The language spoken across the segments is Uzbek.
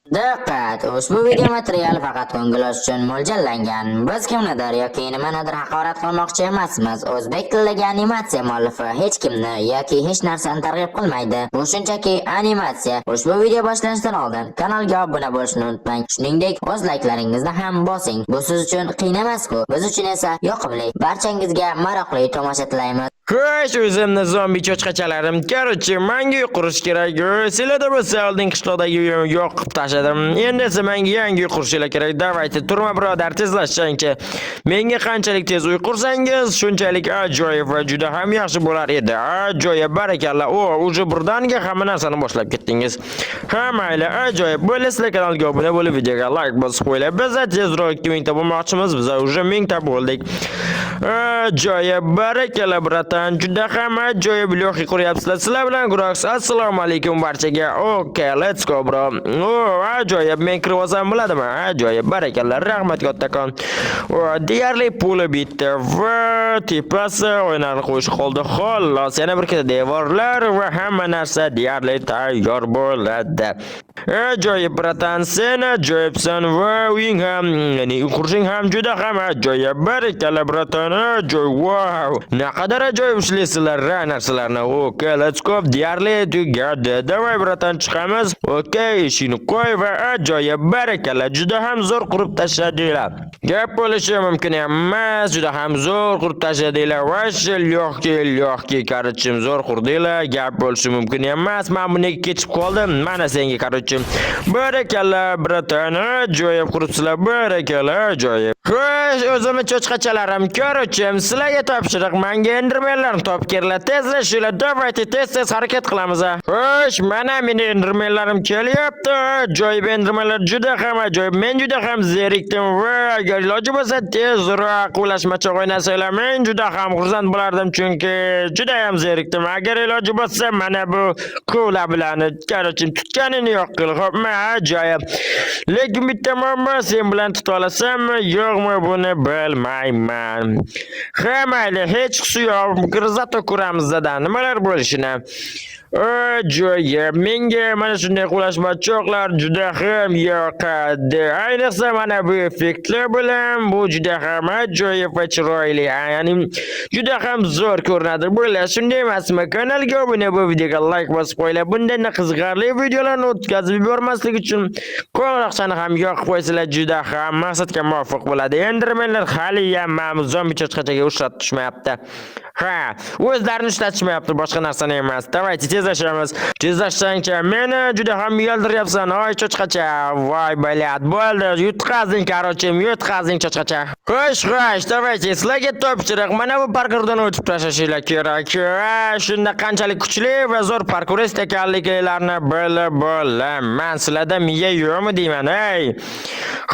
Diqqat! Ushbu video material faqat ko'ngil ochish uchun mo'ljallangan. Biz kimnidir yoki nimanidir haqorat qilmoqchi emasmiz. O'zbek tilidagi animatsiya muallifi hech kimni yoki hech narsani targ'ib qilmaydi. Bu shunchaki animatsiya. Ushbu video boshlanishidan oldin kanalga obuna bo'lishni unutmang. Shuningdek, o'z layklaringizni ham bosing. Bu siz uchun qiyin emas-ku. Biz uchun esa yoqimli. Barchangizga maroqli tomosha tilaymiz. Xo'sh, o'zimni zombi cho'chqachalarim. Короче, menga uy qurish kerak. Sizlarda bo'lsa oldin qishloqdagi uyimni yoqib tashladim. Endi esa menga yangi uy qurishinglar kerak. Давайте, turma, birodar, tezlashsangchi. Menga qanchalik tez uy qursangiz, shunchalik ajoyib va juda ham yaxshi bo'lar edi. Ajoyib, barakalla. O, уже birdaniga hamma narsani boshlab ketdingiz. Ha, mayli, ajoyib. Bo'ldi, sizlar kanalga obuna bo'lib, videoga like bosib qo'yinglar. Biz tezroq 2000 ta bo'lmoqchimiz. Biz уже 1000 ta bo'ldik. Ajoyib, barakalla, братан. Juda ham ajoyib лёгкий quryapsizlar. Sizlar bilan Grox. Assalomu alaykum barchaga. Okay, let's go, bro. O, ajoyib. Men kirib olsam bo'ladimi? Ajoyib, barakalla. Rahmat kattakon. O, deyarli puli bitdi va tepasi oynani qo'yish qoldi. Xolos, yana bir ikkita devorlar va hamma narsa deyarli tayyor bo'ladi. Ajoyib, братан, sen ajoyibsan va uying ham, ya'ni qurishing ham juda ham ajoyib. Barakalla, братан, ajoyib. Wow! Naqadar ajoyib ishlaysizlar ra narsalarni. Okay, let's go. Deyarli tugadi. Давай, братан, chiqamiz. Okay, eshikni qo'y va ajoyib, barakalla, juda ham zo'r qurib tashladinglar. Gap bo'lishi mumkin emas, juda ham zo'r qurib tashladinglar. Вообще легкий, легкий, короче, zo'r qurdinglar. Gap bo'lishi mumkin emas. Men buni kechib qoldim. Mana senga, короче. Barakalla, братан, ajoyib quribsizlar. Barakalla, ajoyib. Xo'sh, o'zimni cho'chqachalarim, короче, sizlarga topshiriq, menga endermenlarni topib kelinglar. Tezlashinglar, давайте, tez-tez harakat qilamiz. Xo'sh, mana meni endermenlarim kelyapti. Ajoyib endermenlar, juda ham ajoyib. Men juda ham zerikdim va agar iloji bo'lsa, tezroq quvlashmachoq o'ynasanglar, men juda ham xursand bo'lardim, chunki juda ham zerikdim. Agar iloji bo'lsa, mana bu quvla bilan, короче, tutganini yo'q qil. Xo'pmi, ajoyib. Lekin bitta muammo, sen bilan tuta olasanmi, yo'qmi, buni bilmayman. Ha, mayli, hech qisi yo'q. Зато ko'ramiz dadan nimalar bo'lishini. Ajoyib. Menga mana shunday quvlashmachoqlar juda ham yoqadi. Ayniqsa mana bu effektlar bilan bu juda ham ajoyib va chiroyli. Ya'ni juda ham zo'r ko'rinadi. Bular shunday emasmi? Kanalga obuna bo'lib, videoga like bosib qo'yinglar. Bundan qiziqarli videolarni o'tkazib yubormaslik uchun qo'ng'iroqchani ham yoqib qo'ysanglar, juda ham maqsadga muvofiq bo'ladi. Endermenlar hali ham mana bu zombi cho'chqachaga ushlab tushmayapti. Ha, o'zlarini ishlatishmayapti, boshqa narsani emas. Давайте tezlashamiz. Tezlashsangchi, meni juda ham uyaltiryapsan, oy cho'chqacha. Voy, блядь, bo'ldi, yutqazding, короче, yutqazding, cho'chqacha. Xo'sh, xo'sh, давайте, sizlarga topshiriq. Mana bu parkurdan o'tib tashlashinglar kerak. Ha, shunda qanchalik kuchli va zo'r parkurist ekanliklarini bilib bo'laman. Sizlarda miya yo'qmi deyman, ey.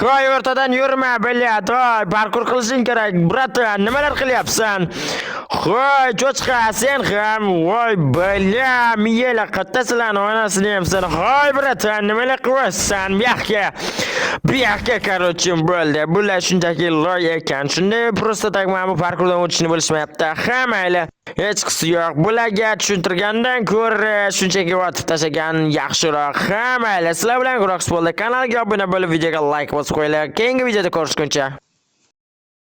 Hoy, o'rtadan yurma, блядь, voy, parkur qilishing kerak, братан, nimalar qilyapsan? Hoy, cho'chqa, sen ham, voy, бля, miyalar qayerda, onasini yemsin. Hoy, братан, nimalar qilyapsan? Bu yoqqa. Bu yoqqa, короче, bo'ldi. Bular shunchaki loy ekan. Shunday просто так mana bu parkurdan o'tishni bilishmayapti. Ha, mayli. Hech qisi yo'q. Bularga tushuntirgandan ko'ra shunchaki otib tashlagan yaxshiroq. Ha, mayli. Sizlar bilan Grox bo'ldi. Kanalga obuna bo'lib, videoga like bosib qo'yinglar. Keyingi videoda ko'rishguncha.